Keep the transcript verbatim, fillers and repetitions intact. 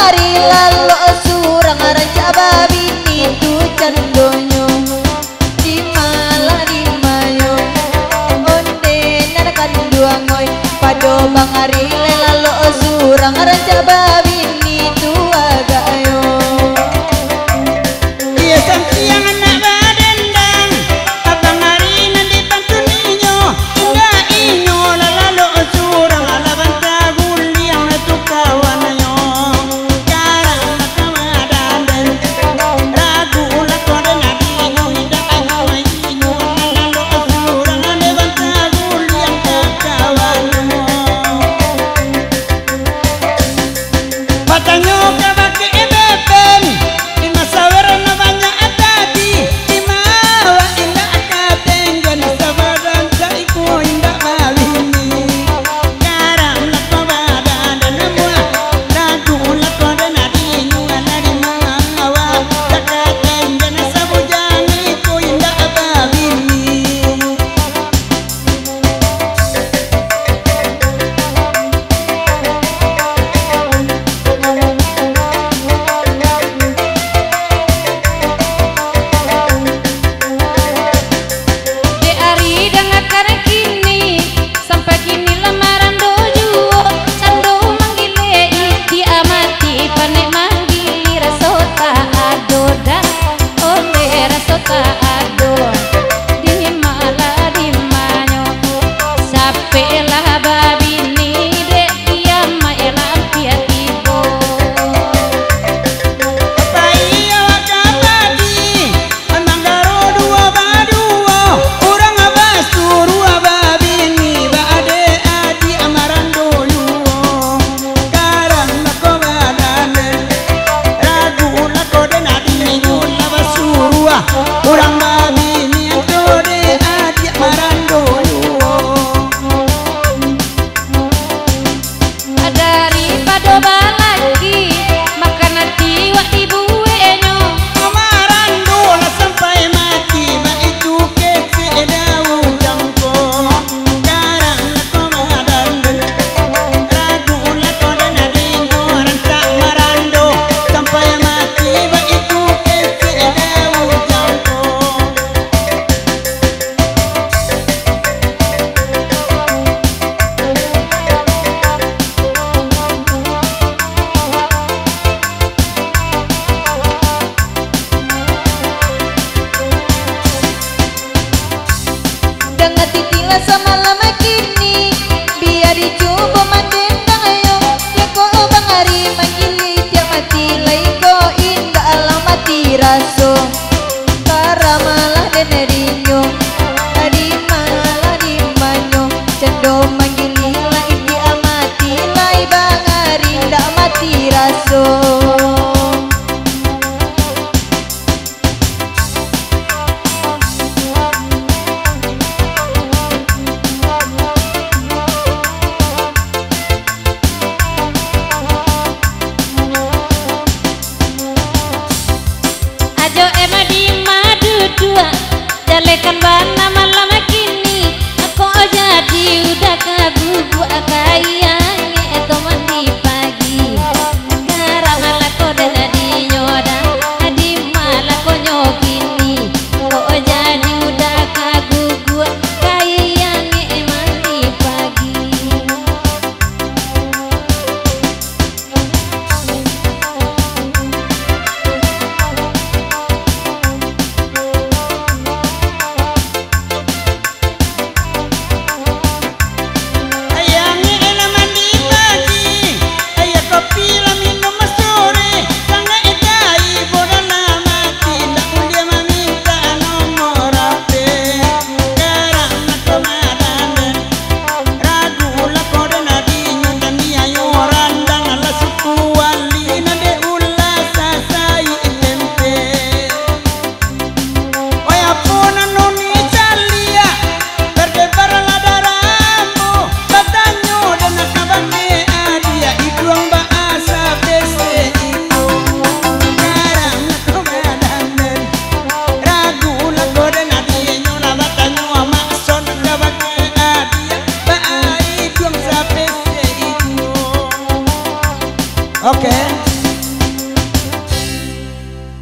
Ari lalok surang rancak babini tu candonyo. Di malah di mayo, onde nan kanduang oi. Pado bang ari lai lalok surang rancak babini tu agaknyo. Iyo sampiang anak badendang, abang ari nan dipantun inyo, indak inyo lah lalok surang, lah bantah guliang tu kawannyo. Karang lah kawa danden, ragu lah kode nadinyo, indak inyo, inyo lah lalok surang, ande bantah guliang ka kawannyo. Batanyo kabake Beben, di masawer nan banyak tadi, di ma awak indak ka tenggen, sabadan cak iko indak babini. Garam lako badan dan namuah, lagu lako dan adinyo, lah di ma awak indak ka tenggen, sabujang iko indak babini. Dek ari dangakan kini, sampai kini lah marando juo. Sando manggilek itiak mati, panek manggili raso tak ado dah. Ondeh raso tak ado, di malah di manyo. Sapek lah babini dek kiamaik lah ampiak tibo. Pai awak ka pagi, manggaro duo baduo, urang basuruah babini, baadek adiak marando juo. Karang lako badan, ragu lako den adinyo lah basuruah, urang babini anto dek adiak marando juo. Daripado balaki, makan ati wak dibueknyo. Marando lah sampai mati, baitu kecek daun jangko. Garang lako badan, ragu lako dan adinyo, rancak marando sampai mati, baitu kecek daun jangko. Danga titilah samalam kini, bia dicubo mandendang ayo. Yo ko bang ari manggili tiak mati, lai ko indak alah mati raso. Karamalah den rinyo, di malah di manyo, cando manggili lai tiak mati, lai bang ari indak mati raso. Ajo ema di ma duduak, jalekan bana